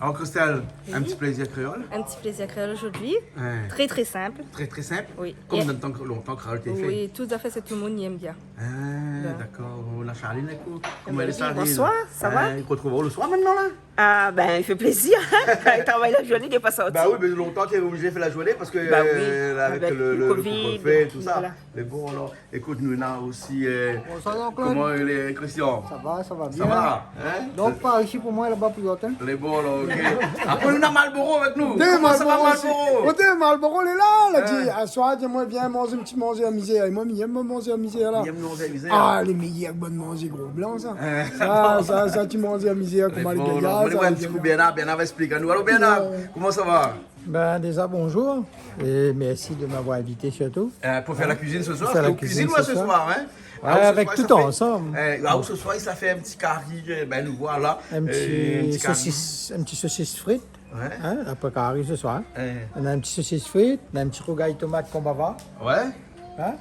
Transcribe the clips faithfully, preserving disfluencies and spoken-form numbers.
Alors, Christelle, un petit plaisir créole. Un petit plaisir créole aujourd'hui. Ouais. Très, très simple. Très, très simple. Oui. Comme dans le temps, longtemps, créole, t'es fait. Oui, tout à fait, sé tout le monde i èm bien. Ah, d'accord. Voilà. On a Charline, écoute. Comment elle est, Charline ? Bonsoir, ça va ? Hein, on se retrouve le soir maintenant, là ? Ah, ben, i fé plézir. Kan i travay la zourné, i lé pa sorti. Bah oui, mais longtemps, t'es obligé de faire la journée parce que, bah oui, euh, avec le, le, le couvre-feu, tout ça. Voilà. Mais bon, alors, écoute, nous, on a aussi, euh, bonsoir, Jean-Claude. Comment il est, Christian ? Ça va, ça va bien. Ça va, hein ? Donc, par ici pour moi, là-bas pour l'autre, hein. Lé bon, là, ok. Après, on a Malboro avec nous. Comment ça va, Malboro ? Koté Malboro, lé la, la di, aswar, di amoin, vien manz in ti manzé a mizèr. É moin, mi èm manzé a mizèr, la. Mi èm manzé a mizèr. Ah, lé méyèr bann manzé gro blan, sa. Hein. Sa, sa, sa, ti manzé a mizèr, koman lé bon, gayar, la. Sa, in ti kou, Bernard, Bernard va expliké anou. Alor, Bernard, koman sa va ? Ben, déjà, bonjour. Et merci de m'avoir invité surtout. Euh, pour faire la cuisine ce soir. Pour faire la cuisine ce soir, hein ? Ouais, avec tout ensemble. Ah, ou, ce soir, sa fé in ti kari, euh, ben, nous voilà. Un petit saucisse, un petit saucisse frite. Ouais. Hein, après kari ce soir, hein. Ouais. On a un petit saucisse frite, on a un petit rougail tomate qu'on va voir. Ouais. Hein ?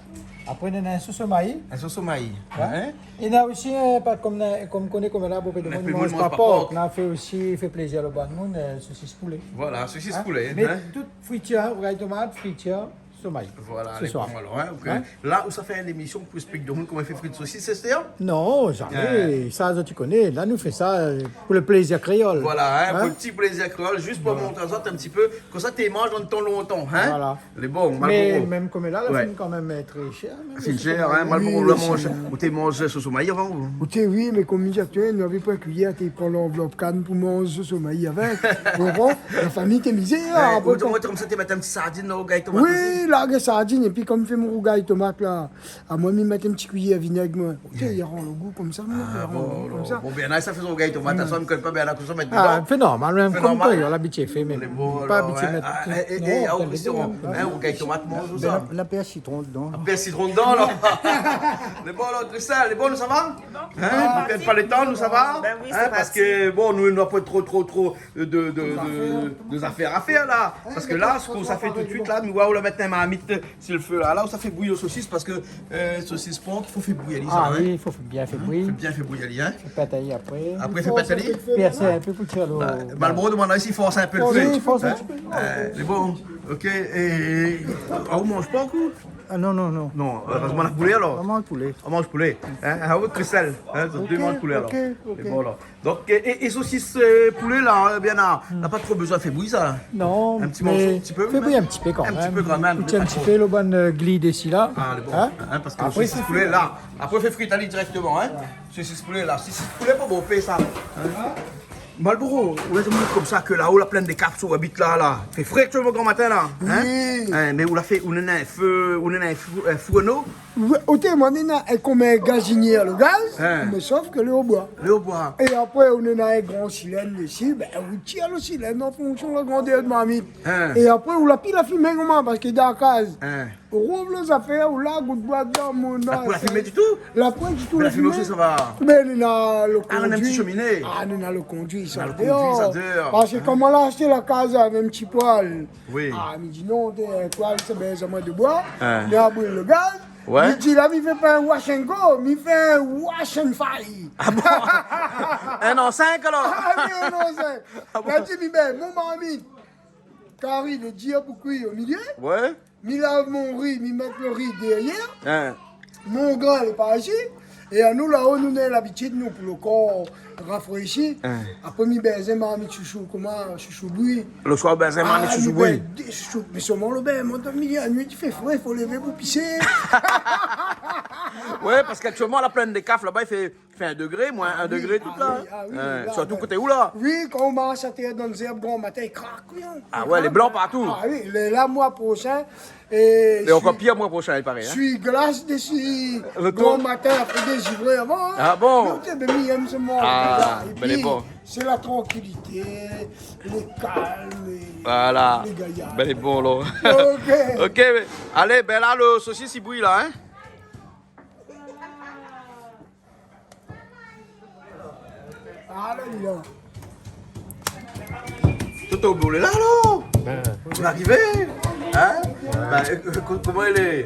Après, on a un sauce au maï. Un sauce au maï. Ouais. Hein ? É na osi, euh, pa, kom na, kom koné, kom la, bonpé de moun i manz pa pork. Mé pi moun i manz pa pork. Na fé osi, fé plézir le bann moun, euh, saucisse poulet. Voilà, saucisse poulet, hein. Mé tout fritir, hein, rougail tomate, fritir, sauce au maï. Voilà, ce soir. Lé bon, alor, hein, ok. Hein ? La, ou sa fé in émission pou ésplik demoun koman i fé frit sosis, sé sa ? Non, zamé. Sa, zot i koné. La, nou fé sa, euh, pou le plézir kréol. Voilà, hein, pou le ti plézir kréol, zis pou montr azot in ti pé kosa té i manz dan tan lontan, hein. Voilà. Lé bon, Malboro. Mé mèm kom la, la fine kan mèm, euh, tré shèr, mèm. Fine shèr, hein, Malboro, la manz, ou té manz sauce au maï avan, ou ? Ou té, oui, mé kom mi di aou, nou lavé pa kuiyèr, té pran lanvlop kann pou manz sauce au maï avèk. Ou konpran ? La fami té mizèr, hein, apré, ou té, kan ou té, komsa, té mèt in ti sardine dan rougail tomat osi. Oui, la, rougail sardine, épi kom mi fé mon rougail tomat, la, amoin, mi mèt in ti kuiyèr vinèg, moin. Té, i rann le gou komsa, moin, i rann le gou komsa. Ah bon, alor. Bon, Bernard, sa fé son rougail tomat, sa, mi koné pa Bernard, kosa i mèt dedan. Ah, fé normal, mèm kom normal. Kom ou la labitid fé, mé pa abitié mèt tout. Non, é, é, é, ah, non, Christian, hein, rougail tomat, manz sa. Ben, la, la pèrl sitron dedan. La pèrl sitron dedan, la. Lé bon, alor, Christelle, lé bon, nou sa va ? Hein, nou pèrd pa le tan, nou sa va ? Ben oui, sé parti. Hein, parske, bon, nou, nou na pa tro, tro, tro de, de, de, de zafèr a fèr, la. Parske la, sak ou sa fé tout de suit, la, nou va, ou la mèt in marmit si le fé, la. La, ou sa fé bouyi le sosis, parske, euh, sosis pork, i fo fé bouyi ali, sa, hein. Ah oui, i fo fé bien fé bouyi. Fé bien fé bouyi ali, hein. Fé pétay apré. Apré, fé pétay ali. Pèrsé in pé pou tir le... Bah, Malboro, demann si i fors in pé le fé. Oui, i fors in ti pé. Hein, lé bon. Ok, é, ah, ou manz pa ankor ? Ah non, non, non. Non, euh, manz poulé, alor. Manz poulé. Ah, manz poulé. Hein, ah oui, Christelle, hein, zot dé manz poulé, alor. Ok, ok, ok. Lé bon, alor. Donk, é, é, é sosis, euh, poulé la, euh, Bernard, na pa tro bezoin fé bouyi sa. Non, in ti morso, in ti pé, fé bouyi in ti pé kan mèm. In ti pé kan mèm, mé pa tro. Ou tir in ti pé le bann, euh, gli dési la. Ah, lé bon. Hein ? Hein, parske sosis poulé la. Apré, fé frit ali dirèkteman, hein. Sosis poulé la. Sosis poulé, pa bon, fé sa. Hein ? Malboro, ou la di amoin komsa ke la, ou la plin de kaf, ou abit la, la. Fé fré, tout le gran matin la. Hein ? Oui. Hein, mé ou la fé, ou néna in fé, ou néna in fé, in fourno. Oué, oté, moin néna, é, kom in gazinièr le gaz, hein, mé sof ke lé o boi. Lé o boi. É apré, ou néna in gran silèn isi, ben, ou tir le silèn an fonksion la grandèr de marmit. Hein. É apré, ou la pil la fimé koman, parske dan la kaz, hein, ou rouv lé zafèr, ou la gout boi dedan, mon... La poin la fimé ditou ? La poin ditou, la fimé. Mé la fimé osi, sa va. Ben, néna le kondui. Ah, néna in ti sheminé. Ah, néna le kondui, sa déor. Néna le kondui, sa déor. Parske, hein, kom moin la ashté la kaz avèk in ti poèl. Oui. Ah, mi di non, té, koi, sé ben, sa moin de boi. Hein. Mi la bril le gaz. Ouais. Mi di la, mi fé pa in wash and go, mi fé in wash and fry. Ah bon ? In an sink, alor ? Ah oui, in an sink. Ah bon ? La di, mi, ben, mon marmit, kari, le dir pou kui o milié. Ouais. Mi lav mon ri, mi mèt le ri dèrièr. Hein. Mon gran lé par isi. É anou, la-o, nou néna labitid, nou, pou le kor rafréshi. Hein. Apré, mi bèz in marmit shoushou, koman, shoushou bouyi. Le soir, bèz in marmit shoushou bouyi. Ah, mi bèz dé shoushou, mé solman le bèz, mon, dan milié la nuit, i fé fré, fo lévé pou pisé. Ouais, parske aktièlman, la plin de kaf laba, i fé, i fé in degré, moin in degré, tout la. Ah oui, ah oui, la, sirtou koté ou la. Oui, kan ou marsh atèr dan zèrb gran matin, i krak, oui, hein. Ah ouais, lé blan partou. Ah oui, lé la, moi proshin, é ankor pir, moi proshin, i paré, hein. Sui glas dési gran matin, apré dézivré avan, hein. Ah bon ? Non, té, ben, mi èm solman. Ah, ben, lé bon. Épi, sé la trankilité, le kalm, é le gayar. Voilà. Ben, lé bon, la. Ok. Ok, mé, alé, ben la, le sosis, i bouyi la, hein. Ah, la, li la. Toto, ben, ou lé la, alor ? Ben. Ou la arivé ? Hein ? Ouais. Ben, euh, euh, ko-, koman i lé ?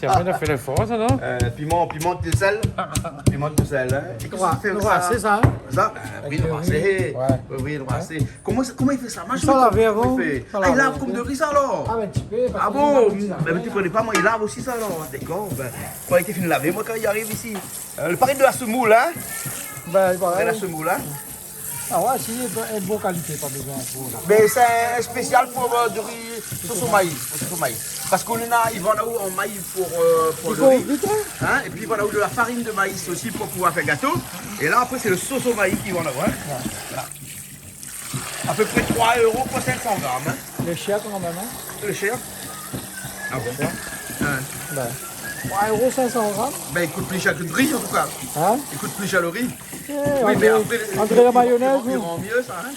Sa i fé léfor, sa, non ? Euh, piman, piman de sèl. Piman de sèl, hein. É kosa i fé avèk sa ? Noir, sé sa, hein ? Sa, euh, oui, noir, sé. Avèk le ri. Ouais. Oui, oui, noir, sé. Koman sa, koman i fé sa ? Moin, mi koné pa koman i fé. Sa i lav avan. Sa i lav konm de ri, sa, alor ? Ah, in ti pé, parské... Ah bon ? Mé mi koné pa, moin, i lav osi, sa, alor. Dakor, bin, kan li fine lavé, moin, kan li ariv isi. Euh, le parin de la semoule, hein ? Bin, voilà. Parin de la semoule, hein ? Ah ouais, sé in bon kalité, pa bezoin pou la. Mé sé in spésial pou, euh, de ri, soso maï, soso maï. Parské nou néna, i vann aou an maï pou, euh, pou le ri. Hein ? Épi i vann aou de la farine de maïs osi pou pouvoir fé gato. É la, apré, sé le soso maï ki vann aou, hein ? Ouais. Voilà. À peu près trois euros pour cinq cents grammes, hein. Lé shèr kan mèm, hein ? Lé shèr ? Ah bon ? Lé shèr. Hein. Bin, trois euros cinq cents grammes. Bin, i kout pli shèr ke le ri, an tou ka. Hein ? I kout pli shèr le ri. Eh, oui, mé apré, antré la mayonèz, i rann myé sa, hein ?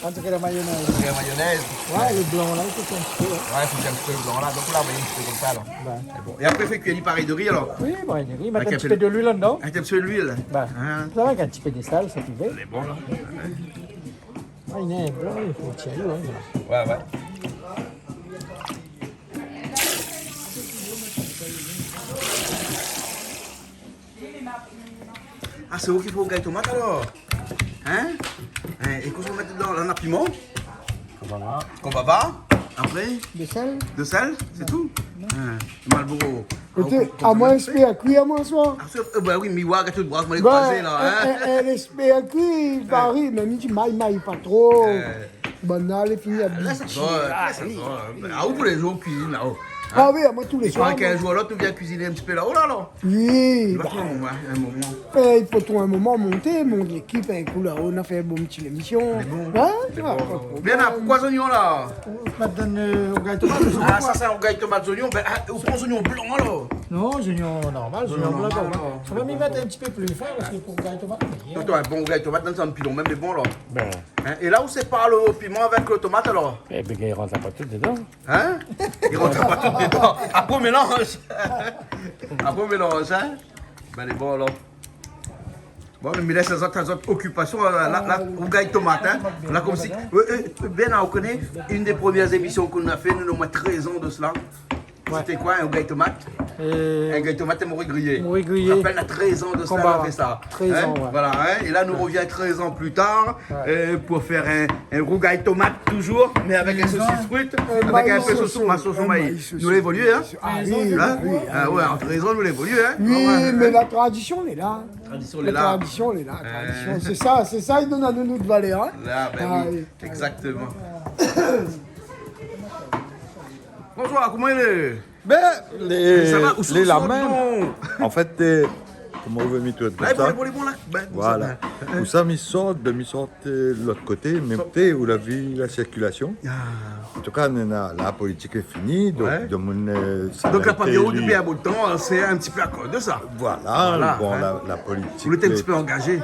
Antré la mayonèz. Antré la mayonèz. Ouais, le blan la, i fo in ti pé, hein. Ouais, i fo in ti pé le blan la. Donk la, ou voi, in ti pé konmsa, la. Bin. Sé bon. É apré, fé kui ali parèy de ri, alor. Oui, parèy de ri. Mèt in ti pé de luil ladan. Avèk in ti pé de luil. Bin, hein ? Sa va, avèk in ti pé de sèl, si ou vé. Lé bon, la. Ah, néna in blan, i fo tir, hein. Ouais, ouais. Ah, sé ou ki fé rougay tomat, alor ? Hein ? Hein, é kosa ou mèt dedan, la ? Na piman ? Konbava. Konbava. Apré ? De sèl. De sèl, sé tou ? Non. Hein, Malboro. Ékout, ah, amoin, lé espé kui amoin, soir. Ah, sé, euh, bin oui, mi oi, gard tout bras, moin lé krazé, la, hein ? Bin, euh, euh, euh, lé espé kui, i pari, mé mi di, may, may pa tro. Euh. Banna lé fini abitié. La, sa sort, la, sa sort. Ah, ou tou lé zour ou kuizine, la, oh. Hein ? Ah oui, amoin, tou lé soir, moin. K'in zour ou lot, ou vien kuiziné in ti pé la, oh la la. Oui, bah. Ou va trouv in moman, in moman. Eh, i fo trouv in moman, monté, mont lékip, in kou la, nou la fé in bon ti lémision. Lé bon. Hein ? Lé bon. Ah, pa de problèm. Bien, la, poukoi zoignon, la ? Ou mèt dann, euh, rougay tomat, zoignon. Ah, sa, sé in rougay tomat, zoignon. Bin, ah, ou pran zoignon blan, alor ? Non, zoignon normal, zoignon blan, alor. Zoignon normal, alor. Sa va, mi mèt in ti pé pli fin, parské pou rougay tomat, lé bien. Atann, in bon rougay tomat, dann sa, in pilon mèm, lé bon, la. Bin. Hein, é la ou sépar le piman avèk le tomat, alor ? Eh bin, i rant pa tout dedan. Hein ? I rant pa tout dedan. Apré, ou mélanz. Apré, ou mélanz, hein ? Bin, lé bon, alor. Bon, mé mi lès lézot, lézot okipasion, la, la, la, rougay tomat, hein. La, konmsi, euh, euh, Bernard, ou koné, inn dé promié émision ke nou la fé, nou, néna omoin trèz an de sela. Ouais. Sété koi, in rougay tomat ? Euh, in rougay tomat é mori griyé. Mori griyé. Ou rapèl, na trèz an de sela, nou la fé sa. Konbava. Trèz an, ouais. Voilà, hein. É la, nou rovien trèz an pli tar, euh, pou fé in, in rougay tomat touzour, mé avèk in sosis frit, avèk in pé sosis, ma sosis maï. Nou la évolié, hein. Ah oui, oui, oui. Ah ouais, an trèz an, nou la évolié, hein. Oui, mé la tradision lé la. Tradision lé la. La tradision lé la, tradision. Sé sa, sé sa i donn anou nout valèr, hein. Ah oui. Exactement. Bonsoir, koman i lé ? Bin, lé, sa va, ou sort la mèm. An fèt, euh, koman ou vé mi tourn konmsa ? Voilà. Ousa mi sort, bin, mi sort, euh, lot koté, mé té, ou la vi la sirkilasion. Ah. An tou ka, nou, la, la politik lé fini, donk, ouais, demoun, euh, sa la été éli. Donk, la pa bien ou dopi in bout tan, sé in ti pé akoz de sa. Voilà, bon, la, la politik lé... Ou lété in ti pé angazé.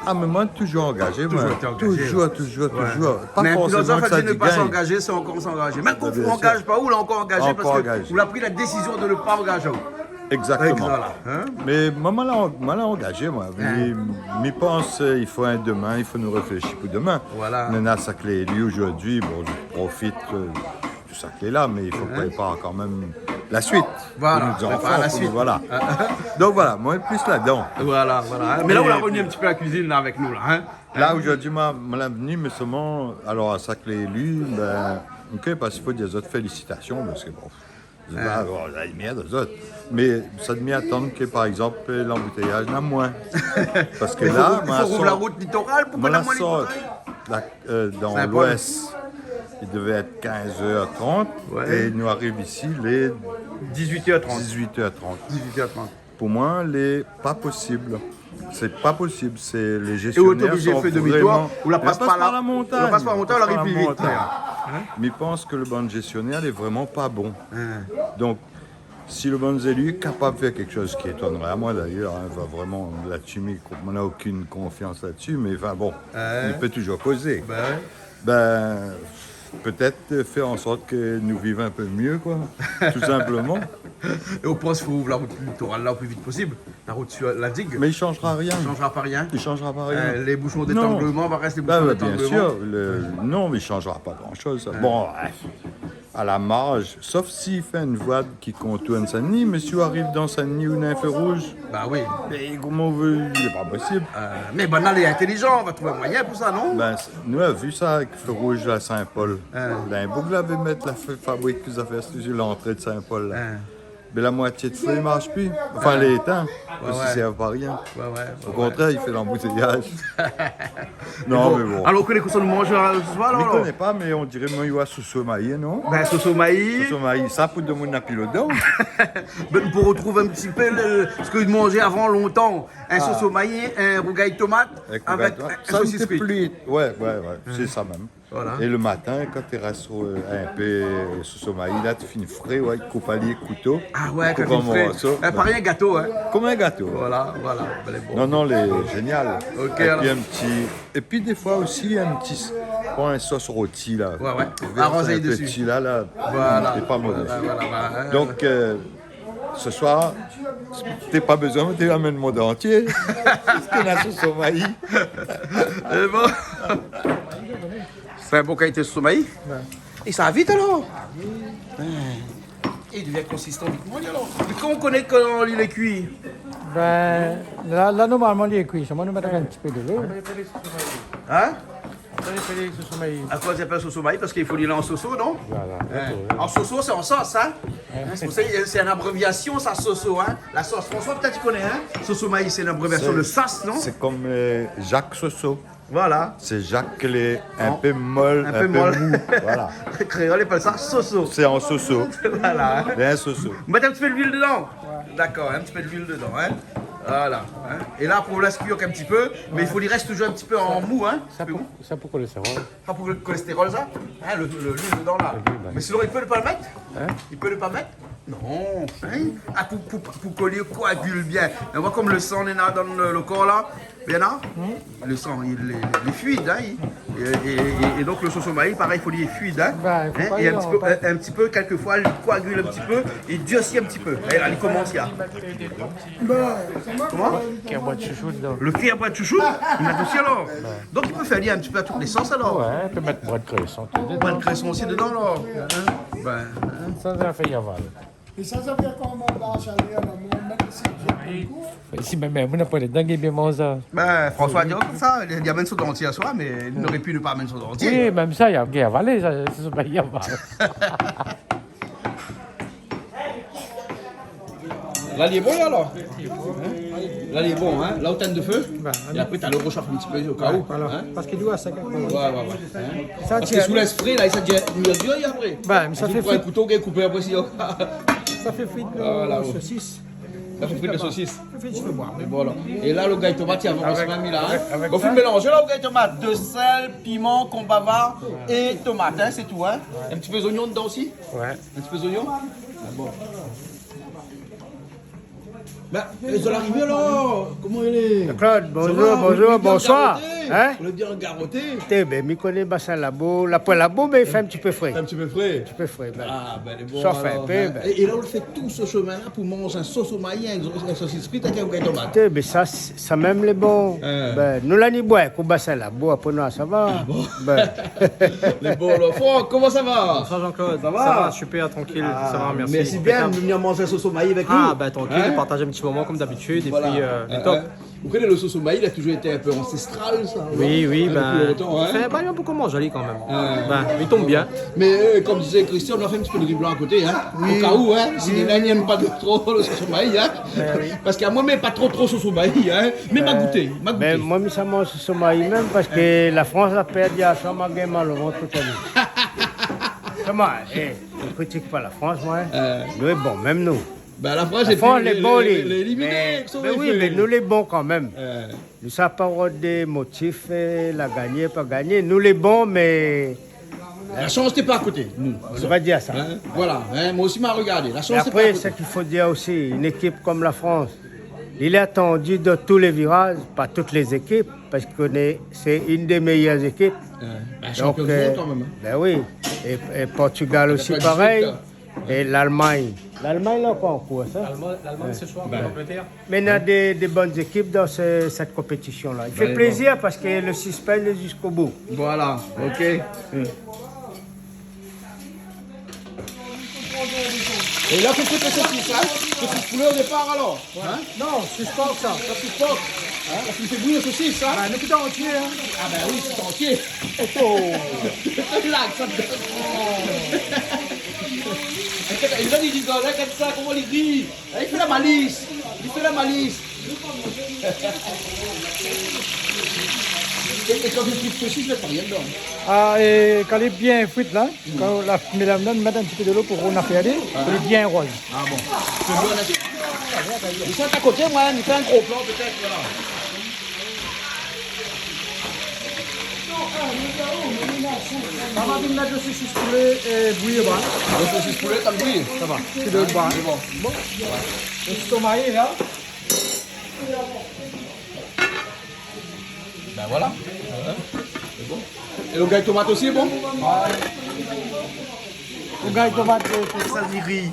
Ah, mé moin, touzour angazé, moin. Touzour été angazé, ouais. Touzour, touzour, touzour. Ouais. Pa forséman ke sa di gingn. Mé in filozof la di ne pa s'angager, c'est encore s'engager. Mèm kan ou angaz pa, ou lé ankor angazé parské ou la pri la désizion de ne pa angaz aou. Exactement. Voilà, hein. Mé moin, moin la, moin la angazé, moin. Hein. Mi, mi pans, euh, i fo in domin, i fo nou réfléshi pou domin. Voilà. Néna sak lé éli zordi, bon, mi profit, euh, tout sak lé la, mé i fo prépar kan mèm la suit. Voilà, pou nout zanfan, prépar la suit. Voilà. Donk voilà, moin lé plis ladan. Voilà, voilà. Mé la, ou la revni in ti pé la kuizine la avèk nou la, hein. La, zordi, moin, moin la vni, mé solman, alor, a sak lé éli, bin, OK, parské i fo dir azot félisitasion, parské bon, zot la, bon, la limyèr d'azot. Mé sa mi atann ke, par égzanp, lanboutéyaz na moin. Parské la, moin la sort, moin la sort, la, euh, dan l'Ouest, i devé èt kinz èr trant, é nou ariv isi, lé dizuit èr trant. Dizuit èr trant. Dizuit èr trant. Pou moin, lé pa posib. Sé pa posib. Sé lé zéstionèr son vréman... É ou lé oblizé fé demi-tour, ou la pas par la montagn. Ou la pas par la montagn, ou ariv pli vit. Hein ? Mi pans ke le bann zéstionèr lé vréman pa bon. Hein. Donk, si le bann zéli lé kapab fé kékshoz, ki étonré amoin dayèr, hein, va vréman, la dsi, mi, moin na okine konfians la dsi, mé anfin bon, i pé touzour kozé. Bin ouais. Bin, Pétèt, euh, fé an sort ke nou viv in pé myé, koi. Tou sinploman. É ou pans fo ouv la rout litoral la o pli vit posib, la rout su la dig. Mé i shanjra rien. I shanjra pa rien. I shanjra pa rien. Euh, lé boushon d'étrangleman va rès lé boushon d'étrangleman. Bin, bien sir, le, non, mé i shanjra pa gran shoz, sa. Ouais. Bon, bref, a la marj, sof si i fé in voi ki kontourn Sin-Dni, mé si ou ariv dan Sin-Dni ou néna in fé rouz, bin oui, mé koman ou vé, lé pa posib. Euh, mé banna lé intélizan, va trouv in moiyin pou sa, non ? Bin, sé, nou la vi sa avèk fé rouz a Sin-Pol. Hein. Néna in boug la vé mèt la fé, fabrik tout zafèr su lantré de Sin-Pol, la. Hein. Mé la moitié de fé i marsh pi. Anfin, lé étin. Ouais, ouais. I sèrv pa rien. Ouais, ouais, ouais. O kontrèr, i fé lanboutéyaz. Non, mé bon. Alor, ou koné kosa nou manz, euh, se soir, la, alor ? Mi koné pa, mé on diré, moin, i voi soso maï, non ? Bin, soso maï. Soso maï, sa pou demoun na pil o dan. Bin, pou rotrouv in ti pé le, sak i manzé avan lontan. In soso maï, in rougay tomat avèk in sosis frit. Sa, in ti pli. Ouais, ouais, ouais, sé sa mèm. Voilà. É le matin, kan té rès, euh, in pé soso maï, la, té fine fré, ouais, koup ali kouto. Ah ouais, koup an morso. Kan té fine fré. Euh, parèy in gato, hein. Konm in gato. Voilà, voilà. Bin, lé bon. Non, non, lé zénial. Ok, alor. É pi in ti, é pi défoi osi, in ti, pran in sos roti, la. Ouais, ouais. Vèrs in pé dsi, la, la. Aranzé dsi. Voilà. Lé pa mové. Voilà, voilà, voilà. Donk, euh, se soir, té pa bezoin, té amenn mon dantié. Piske na soso maï. Lé bon. Sé in bon kalité soso maï. Ouais. É sa va vit, alor. Ouais. É li devien konsistan vitman, li, alor. Mé koman ou koné kan li lé kui ? Bin, la, la, normalman, li lé kui. Solman nou mèt in ti pé dolo. Hein ? Sa i apèl soso maï. Akoz i apèl soso maï ? Parske i fo li lé an soso, non ? Voilà. Hein. An soso, sé an sos, hein ? Hein, sé pou sa, sé in abréviasion, sa, soso, hein ? La sos. François, pétèt ou koné, hein ? Soso maï, sé in abréviasion de sas, non ? Sé, sé konm, euh, Jak Soso. Voilà. Sé Jak lé in pé mol, in pé mou. In pé mol. Voilà. Kréol i apèl sa soso. Sé an soso. Voilà. Mé in soso. Ou mèt in ti pé luil dedan. Ouais. Dakor, in ti pé luil dedan, hein. Voilà, hein. É la, pou lès kui in ti pé, mé i fo li rès touzour in ti pé an mou, hein. Sa pou, sa pou kolèstérol. Sa pou kolèstérol, sa ? Hein, le, le, luil dedan, la. Luil, ouais. Mé sinon, i pé pa mèt ? Hein ? I pé pa mèt ? Non, hein ? Ah, pou, pou, pou ke li koagil bien. Mé moin, konm le san néna dan le, le kor, la, bien, la, le san, li, li, li fuid, hein, li, é, é, é, é donk, le soso maï, parèy, i fo li fuid, hein. Bin, i fo pa li anba. Hein, é in ti pé, in, in ti pé, kèlkefoi, li koagil in ti pé, li dirsi in ti pé. É la, li komans, la. Koman ? Kèr boi de shoushou dedan. Le kèr boi de shoushou, i mèt osi, alor. Bin. Donk, i pé fé ali in ti pé a tout lé sos, alor. Ouais, i pé mèt boi de kréson dedan. Boi de kréson osi dedan, alor. Hein ? Bin, hein. Sa, sa i fé aval. É sa, sa i fé koman, marsh alèr, la, mon, mèt isi, isi mèm, mèm, ou na pa lé dang, bien manzé. Bin, François la di konmsa, li, li amenn son dantié aswar, mé li noré pu ne pa amenn son dantié. Oui, mèm sa, li la bien avalé, sa, sé pa li la avalé. La, li lé bon, la, alor ? Hein ? La, li lé bon, hein ? La, ou tinn de fé. Bin, é apré, ou alé roshof in ti pé, o ka ou, voilà. Hein ? Parske li lé sèk. Ouais, ouais, ouais. Hein ? Sa, parske si ou lès fré, la, sa i devien, i devien dir apré. Bin, mé sa i fé frit. Ou pran in kouto, ou koup apré, si... Sa i fé frit, voilà, sosis. Sa i fé frit le sosis. Sa i fé frit, sa i fé boir. Voilà. É la, le rougay tomat, i avans mèm, la, hein. Avèk, avèk sa. Ou fine mélanzé, la, le rougay tomat. De sèl, piman, konbava é tomat, hein, sé tou, hein. Ouais. In ti pé zoignon dedan osi. Ouais. In ti pé zoignon. Ah bon. Bin, euh, zot la arivé, alor. Koman i lé ? Claude, bonjour, bonjour, bonsoir. Sa va ? Ou lé bien garoté ? Hein ? Té, bin, mi koné Basin Labo, la poin labo, mé i fé in ti pé fré. In ti pé fré. In ti pé fré, bin. Ah, bin, lé bon, alor, hein. Shofé in pé, bin. É, é la, ou fé tout se shomin-la pou manz in soso maï, in, in sosis frit avèk in rougay tomat. Té, bin, sa, sa mèm lé bon. Hein. Bin, nou la ni boir, kou Basin Labo, apré nou, sa va. Ah bon ? Bin. Lé bon, alor. Franck, koman sa va ? Bonsoir Jean-Claude. Sa va ? Ça va, super, tranquille. Ah, ça va, merci. Merci bien de venir manger soso maï avec nous. Hein ? Ah, bah, tranquille, on partage un petit moment comme d'habitude, et puis, euh, top. Voilà. Hein, hein. Vous connaissez le soso maï, il a toujours été un peu ancestral, ça, hein ? Oui, oui, depuis longtemps, hein ? Bin, fé, bin, néna bonpé manzé ali kan mèm. Hein. Bin, i tonm bien. Mais, euh, comme disait Christian, on a fait un petit peu de riz blanc à côté, hein ? Oui. Au cas où, hein, si les gens n'aiment pas de trop le soso maï, hein ? Ben oui. Parske moin, mi yèm pa tro, tro soso maï, hein. Mé ma gouté, ma gouté. Ben, moin, mi sa manz soso maï mèm, parske la Frans la pèrd yèr soir, ma gingn mal o vant tout la nuit. Koman, eh, mi kritik pa la Frans, moin. Euh. Nou lé bon, mèm nou. Ben, la Frans lé bon, lé, lé éliminé, mé, mé oui, mé nou lé bon kan mèm. Euh. Nou sa pa rod dé motif, eh, la gagné, pa gagné. Nou lé bon, mé la shans té pa a koté, nou. Sa vé dir sa. Hein ? Voilà, hein, moin osi, ma regardé. La shans té pa a koté. Mé apré, sak i fo dir osi, in ékip kom la Frans, Il est attendu dans tous les virages, par toutes les équipes, parce que on est, c'est une des meilleures équipes. Ouais. Bah, donc, champion du monde, euh, quand même, hein. Ben oui. Et, et Portugal aussi, pareil. Égypte, hein. Et l'Allemagne. L'Allemagne, là, encore en course, hein. L'Allemagne, l'Allemagne, ouais, ce soir, contre l'Angleterre. Mais il y a des, des bonnes équipes dans ce, cette compétition-là. Il fait plaisir parce que le suspense est jusqu'au bout. Voilà, ok. Et là, fais cuire le saucisse, hein. Saucisse poulet au départ, alors. Hein ? Non, saucisse porc, sa. Saucisse porc. Hein ? Parce que tu fais bouillir la saucisse, hein ? Bah, nou pé tir entié, hein. Ah, bah oui, c'est entier. Oh. C'est une blague, ça. Regarde, il rigole, hein, comme ça, comment il rit. Hein, il fait la malice. Il fait la malice. Et, et quand il cuit la saucisse, il met rien dedans. Ah, é kan lé bien frit la, kan la, mé la, la mèt in ti pé dolo pou ron afèr ali, pou li bien roz. Ah bon. C'est bon, là. Ils sont à côté, moi, hein, il fait un gros plan, peut-être, voilà. Maman, vien mèt le saucisse poulet, euh, bouillir, bah. Le saucisse poulet, t'as bouilli ? Ça va. C'est de, bah. C'est bon. Bon. Le petit tomahé, là. Ben voilà. C'est bon. Et le gaille tomate aussi, bon ? Le gaille tomate, euh, c'est ça, du riz.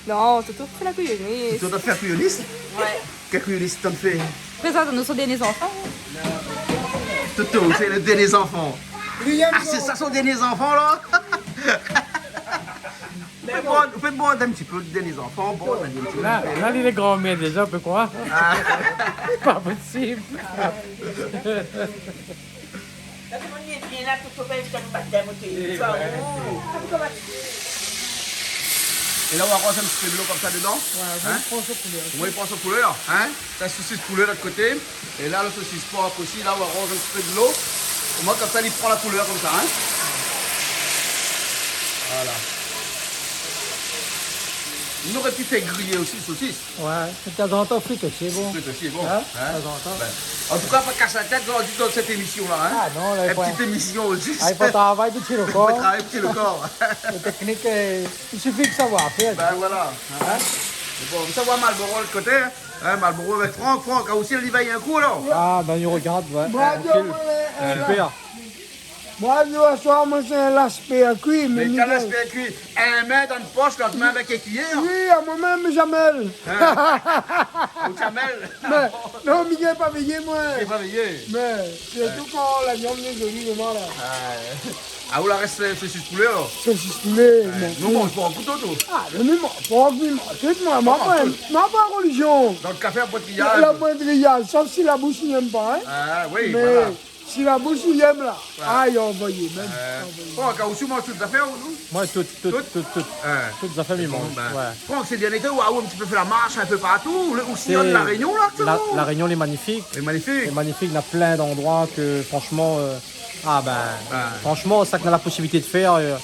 Non, Toto fé la kouyonis. Toto fé la kouyonis ? Ouais. Kèl kouyonis ou fé ? Prézant anou son dernié zanfan. Toto, sé le dernié zanfan. Ah, sé sa son dernié zanfan, la ? Fé bwar, fé bwar in ti pé le dernié zanfan, bon, in ti pé. La, la, li lé gran-mèr déza, ou pé kroir. Ah. Pa posib. La, koman li lé bien la, Toto, pa évit anou bat la moté. É ouais. É la, ou aroz in ti pé dolo konmsa dedan. Ouais, ou pans o koulèr. Hein ? Ou pans o koulèr, hein ? Sa, saucisse poulet de l'autre côté. É la, le saucisse porc aussi, la, ou aroz in ti pé dolo. Au moins, konmsa, li pran la koulèr konmsa, hein ? Voilà. Nou noré pu fé griyé osi, saucisse. Ouais, de tan zan tan, frit osi, bon. Frit osi, bon. Hein ? Hein ? De tan zan tan. Ben, en tout cas, pa kas la tèt, on dit, dans cette émission-là, hein. Ah non, la, une petite émission juste. Ah, i fo travay pou tié le kor. I fo travay pou tié le kor. La teknik, euh, i sifi de savoir fèr. Ben voilà. Hein ? Bon, sa va Malboro de l'autre côté, hein. Hein, Malboro avec Franck. Franck, ah, aussi, li va in kou, la. Ah, ben, i regard, ouais. Bon, tranquille. Super. Mwin, aswar, mwin sé in laspé a kui, mé Miguel. Mé kèl laspé a kui ? In min dan posh, lot min avèk in kiyèr. Oui, a mwin mèm, Jamel. Hein ? Ou Jamel ? Mé, non, Miguel pa véyé, mwin. Li pa véyé. Mé, sirtou kan la viann lé zoli, koman la. Ah, ou la rès, euh, saucisse poulet, alor ? Saucisse poulet, ouais. Non, mé manz pa kouto, tou. Ah, non, mé manz pa, mé manz tout, mwin. Mwin pa, mwin pa relizion. Dan kafé, la poitrillage. La, la poitrillage, sof si la boush i yèm pa, hein. Ah, oui, voilà. Mé Si la boush i yèm la. Ouais. Ah, i anvoy mèm. Euh, anvoy. Bon, kan ou manz tout zafèr, ou non ? Mwin, tout, tout, tout, tout. Hein. Tout zafèr, mi manz. Bon, ben, ouais. Franck, sé dernié tan, ou, ou in ti pé fé la marsh in pé partou, ou, ou siyonn La Rényon, la, aktièlman. La Rényon lé magnifik. Lé magnifik. Lé magnifik, na plin d'androi ke, franshman, euh, ah ben, franshman, sak na la posibilité de fèr, euh,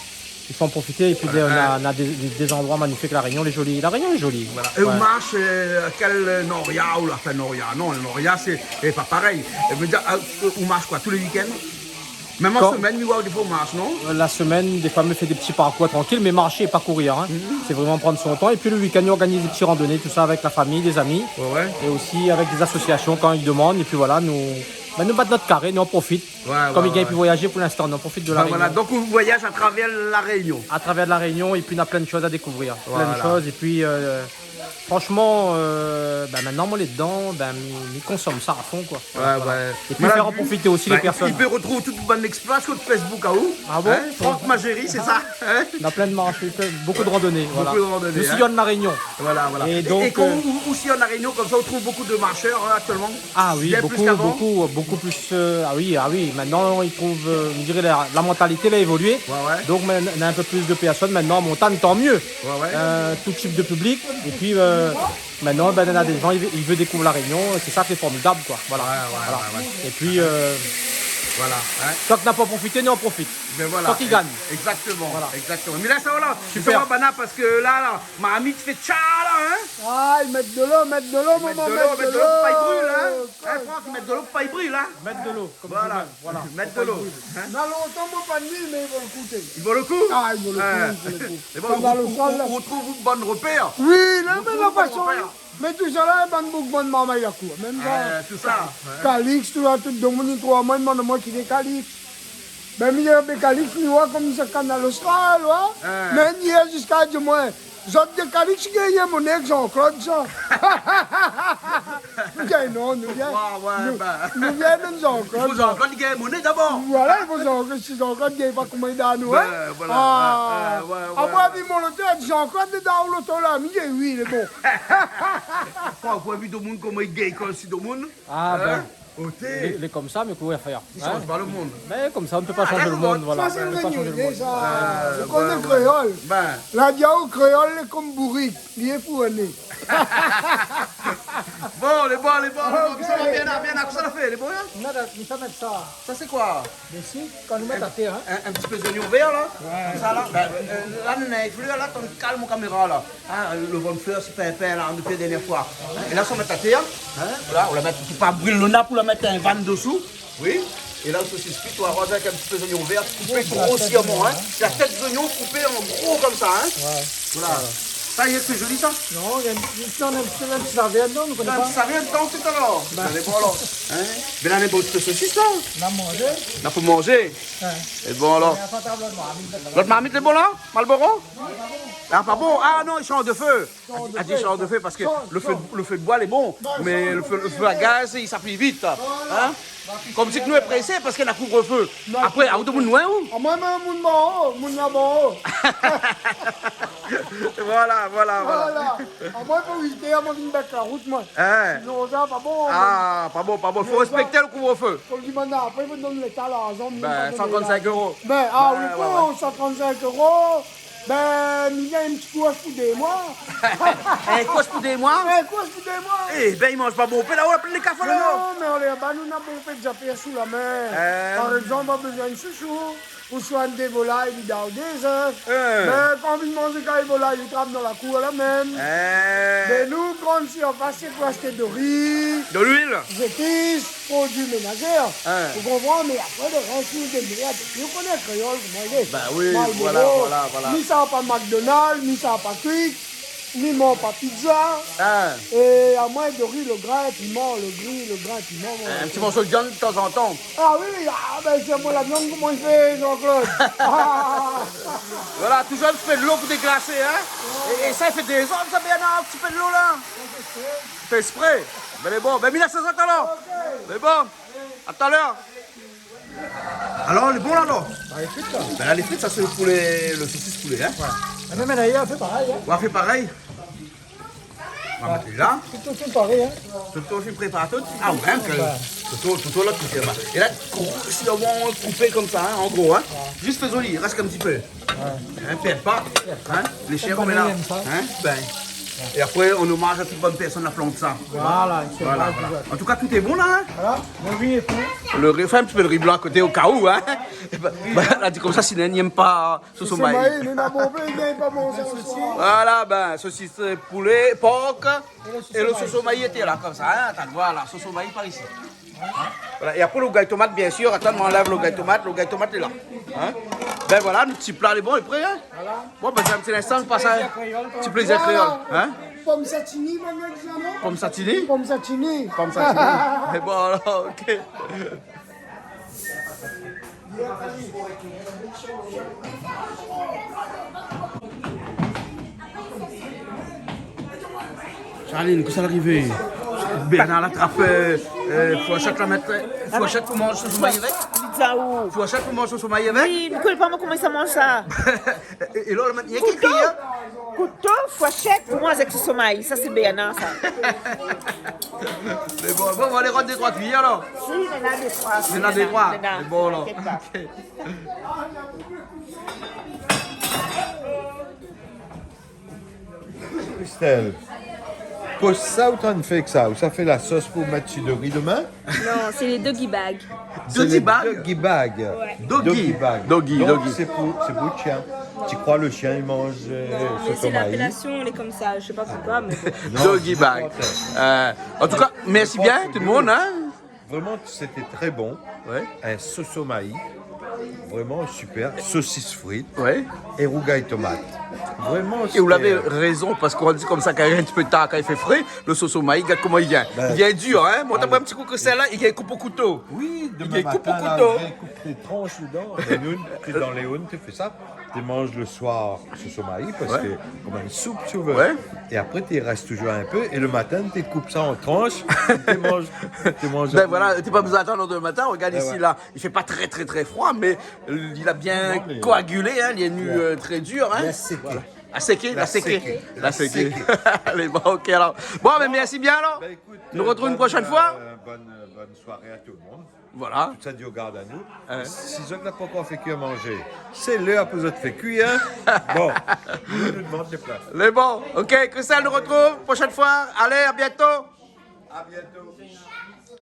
i fo an profité. Épi, ouais, na, na dé, dé, dé zandroi magnifik, La Rényon lé zoli. La Rényon lé zoli. Voilà. É ou marsh, euh, kèl noria, ou la fé noria ? Non, noria, sé, sé pa parèy. Mi vé dir, euh, ou marsh koi, tou lé week-end ? Mèm an semèn, mi oi, défoi ou marsh, non ? Euh, la semèn, défoi, mi fé dé ti parkour trankil, mé marshé, pa kourir, hein. Mhm. Sé vréman pran son tan. Épi le week-end, nou organiz dé ti randoné, tout sa, avèk la fami, dé zami. Ouais, ouais. É osi avèk dé asosiasion kan i demann. Épi voilà, nou, ben, nou bat nout karé, nou an profit. Ouais, kom i gingn pi voyajé pou linstan, nou an profit de La Rényon. Ben voilà, donk ou voyaj a travèr La Rényon. A travèr La Rényon, épi na plin de shoz a dékouvrir. Voilà. Plin de shoz, épi, euh, franshman, euh, ben, mintnan, mwin lé dedan, ben, mi, mi konsom sa a fon, koi. Voilà, ouais, voilà. Épi fé an profité osi lé pèrsone. Ben, i, i pé rotrouv tout bann exploit su Facebook, a ou ? Ah bon ? Hein ? Franck Magéry, sé sa, hein ? Na plin de marsh, boukou de randoné, voilà. Boukou de randoné, hein. Nou siyonn La Rényon. Voilà, voilà. É donk, é kan, euh, ou, ou siyonn La Rényon, konmsa, ou trouv boukou de marshèr, hein, aktièlman ? Ah oui, bien plis k'avan. Boukou, boukou plis, euh, ah oui, ah oui, mintnan, i trouv, euh, mi diré la, la mantalité la évolué. Ouais, ouais. Donk, mintnan, na in pé plis de pèrsone mintnan an montagn, tan myé. Ouais, ouais. Euh, tout tip de piblik. Épi, euh, mintnan, ben, na dé zan, i vé, i vé dékouvrir La Rényon, é sé sa ki lé formidab, koi. Voilà. Ouais, ouais, ouais, ouais. Épi, euh, voilà, hein. Kan na pa profité, nou an profit. Ben voilà. Kan i gingn. Exactement, exactement. Voilà. Mé la, sa va, la. Super. Sa va, bana, parske la, la, marmit i fé tcha, la, hein. Ah, i mèt dolo, mèt dolo, momon, mèt dolo. Mèt dolo, pa i bril, hein. Hein, Franck, mèt dolo, pa i bril, hein. Mèt dolo, kom di mèm, voilà. Mèt dolo. Hein ? Na lontan mwin pa ni, mé i vo le kou. I vo le kou ? Ah, i vo le kou, i vo le kou. É bon, ou, ou, ou, ou trouv bann ropèr. Oui, non, mé la fason, Mé tousala, bann boug, bann marmay la kour. Mèm sa. Ah, tout sa, ouais. Kalix, tout la, tout domoun i trouv amoin, i domann amoin ki lé Kalix. Bin, mi di, bin, Kalix, mi oi konm sa Kanal Austral, ouais. Ah. Mé mi di ziska, di amoin, zot dé Kalix i gingn moné èk Jean-Claude, sa. Mi di, non, nou vien, ouais, ouais, nou, bin, nou vien èk Jean-Claude, i fo sa. Jean-Claude i gingn moné dabor. Voilà, i fo Jean-Claude, si Jean-claude i gingn pa, koman i done anou, hein ? Bin, voilà, ah. Ouais, ouais, ouais, ouais. Apré, mi di, mon loto, Jean-Claude lé dan ou loto la, mi di, oui, lé bon. Kan ou oi domoun, koman i gingn konsi domoun. Ah, hein ? Bin. Oté. Lé, lé konmsa, mé koman fé, hein ? I sanz pa lo monn. Bin, konmsa, nou pé pa sanz lo monn, voilà. Ah, dakor. Sa, sé in vré nivèl, sa. Euh, ou koné kréol. Bin. La di aou, kréol lé konm bourik, li lé pou ané. Bon, lé bon, lé bon, lé bon. Ok. Sa va bien, la, bien, la, kosa la fé, lé bon, hein ? Non, non, sa mèt sa. Sa, sé koi ? Mé si, kan nou mèt atèr, hein. In, in ti pé zoignon vèr, la. Ouais. Konmsa, la. Bin, euh, la, nou na in flèr, la, tann kal mon kaméra, la. Ah, lo van flèr, sé pa in pin, la, nou fé dèrnié foi. Hein, é la, sa mèt atèr, hein. Voilà, ou la mèt, ou pa bril lo nap, ou la mèt in van dosou. Oui. É la, sosis kui, ou aroz avèk in ti pé zoignon vèr, koupé grosirman, hein. La tèt zoignon koupé an gro konmsa, hein. Ouais. Voilà. Voilà. Sa, lé zoli, sa ? Non, néna in ti, non, néna in ti, in ti savèr dedan, nou koné pa. In ti savèr dedan, talèr. Bin. Alé, bon, alor. Hein ? Bin, alé, bon, ti pé sosis, la. Na manzé. Na pou manzé. Ouais. É bon, alor. Néna pa tab, lot marmit, lot marmit, lé bon, la ? Malboro ? Ah, pa bon. Ah non, i sanz de fé. Ah, di sanz de fé, parske lo fé, lo fé d'boi lé bon, mé lo fé, lo fé a gaz, i sa fini vit. Voilà. Hein ? Konm si nou lé présé parske na kouvre-fé. Apré, aou domoun noir ou ? Ah, moin, moin, moun noir, moun laba. Voilà, voilà, voilà. Voilà. Ah, moin, fo évité, ah, moin, vin bès la rout, moin. Hein ? Sinon, sa, pa bon, ah, pa bon, pa bon. Fo réspèkté lo kouvre-fé. Fo li domann apré, fo donn léta larzan, bin, mèm pa donn la. Bin, san trant-sink euro. Bin, ah oui, ouais, bon, san trant-sink euro. Bin, mi gingn in ti kous pou dé moi. In kous pou dé moi ? In kous pou dé moi. Eh bin, i manz pa bonpé la, ou la pli lé kaf la. Non, mé alé, ba, nou na bonpé zafèr sou la min. Euh. Par égzanp, ou la bezoin in shoushou, ouswa in dé volay, li done dé zèf. Euh. Bin, kan ou anvi manzé kari volay, li trap dan la kour la mèm. Euh. Bin, nou, grann sirfas, sé pou ashté do ri. De luil. Zépis. Produi ménazé, hein. Ou konpran, mé apré, lo rès, sé dé mèrd. Ou koné kréol, koman i lé. Bin oui, Malboro, voilà, voilà, voilà. Mi sa pa McDonald's, mi sa pa Quick, mi manz pa pizza. Hein. É amoin, do ri, lo grin, piman, lo gri, lo grin, piman, moin, in ti morso de viann tazantan. Ah oui, ah, bin, sé moin la viann, koman i fé, Jean-Claude ? Voilà, toujour in ti pé dolo pou déglasé, hein. Ouais. É, é sa, i fé dé zan, sa, Bernard, in ti pé dolo, la. Fé ésprè. Bin, lé bon. Bin, mi lès azot, alor. Ok. Lé bon. A talèr. Alor, lé bon la, non ? Ba, lé frit, la. Bin, la, lé frit, sa, sé lo poulé, lo sosis poulé, hein ? Ouais. Ah, mé, mé la, i fé parèy, hein ? Ou va fé parèy. Ou va mèt la. Tout, tout, tout parèy, hein ? Tout, tout, tout préparé, tout. Ah, ouais, hein, que tout, tout, tout, lot koté, laba. É la, grosirman koupé konmsa, hein, an gro, hein ? Ouais. Zis fé zoli, i rès in ti pé. Ouais. Hein, pèrd pa, hein, lé shien konm la, hein, bin. É apré, an omaz a tout bann pèrsone la plant sa. Voilà, sé vré, voilà. An tou ka, tout lé bon la, hein. Voilà, lo ri lé pré. Lo ri, fé in ti pé lo ri blan a koté o ka ou, hein. Ba, la di konmsa, si néna i yèm pa soso maï. Soso maï, nou na bonpé, i yèm pa mon sosis. Voilà, bin, sosis, euh, poulé, por. É lo soso maï lété la, konmsa, hein, atann, voilà, soso maï par isi. Hein ? Voilà, é apré, lo rougay tomat, biensir, atann, mi anlèv lo rougay tomat, lo rougay tomat lé la. Hein ? Bin voilà, nout ti pla lé bon, lé pré, hein ? Voilà. Bon, bin, sé in ti linstan, nou pas a ti plézir kréol, hein ? Pom satini, maman, di sa, non ? Pom satini ? Pom satini. Pom satini. Mé bon, alor, ok. Charline, kosa la arivé ? Bernard la trap, euh, euh, fourshèt la mèt, euh, fourshèt pou manz soso maï avèk ? Pizza ou ? Fourshèt pou manz soso maï avèk ? Oui, mi koné pa moin koman sa i manz sa. É, é la, la mèt, néna ki kiyèr ? Kouto, fourshèt, pou manz avèk soso maï. Sa, sé Bernard, sa. Mé bon, bon, nou va alé rann dé troi kiyèr, alor. Si, néna dé troi. Néna dé troi. Néna. Mé bon, alor. Inkièt pa. Ok. Christelle, kosa ou antrinn fé èk sa ? Ou sa fé la sos pou mèt si do ri domin ? Non, sé lé doggy bag. Sé lé doggy bag ? Doggy bag. Ouais. Doggy. Doggy bag. Doggy, doggy. Donk, sé pou, sé pou shien. Ti kroi lo shien i manz, euh, soso maï ? Non, mé sé lapélasion, lé konmsa, mi koné pa poukoi, mé bon. Non, doggy bag. Euh, an tou ka, mèrsi bien, tout lo moun, hein. Vraiment, c'était très bon. Ouais. Un soso maï. Vréman super. Sosis frit é rougay tomat. Vréman super. É ou lavé rézon, parske ou di konmsa, kan i fé tar, kan i fé fré, lo soso maï, gard koman i vien. Bin, i vien dir, in. Mont amoin in ti kou, Christelle, la, i vien koup o kouto. Oui, demin matin, la, ou vien koup dé transh dedan. Mé nou, té dan Léon, té fé sa. Té manz le soir soso maï, parske konm in soup, si ou vé. É apré, té rès touzour in pé. É le matin, té koup sa an transh. Té manz, té manz. Bin voilà, té pa bezoin atann le matin. Rogard isi, la. I fé pa tré, tré, tré froi, mé, euh, li la bien koagilé, in, li lé vni, euh, tré dir, in. Li la séké. Voilà. La séké, la séké. La séké. Lé bon, OK, alor. Bon, bin, mèrsi bien, alor. Bin, ékout, nou artrouv in proshèn foi. Bone, euh, bone, euh, bone soiré a tout le moun. Voilà. Tout sa di, rogard anou. Si zot la pankor fé kui manzé, sé lèr pou zot fé kui, in. Bon, nou, nou demann dé plas. Lé bon. OK, Christelle, nou artrouv proshèn foi. Alé, a bientôt. A bientôt.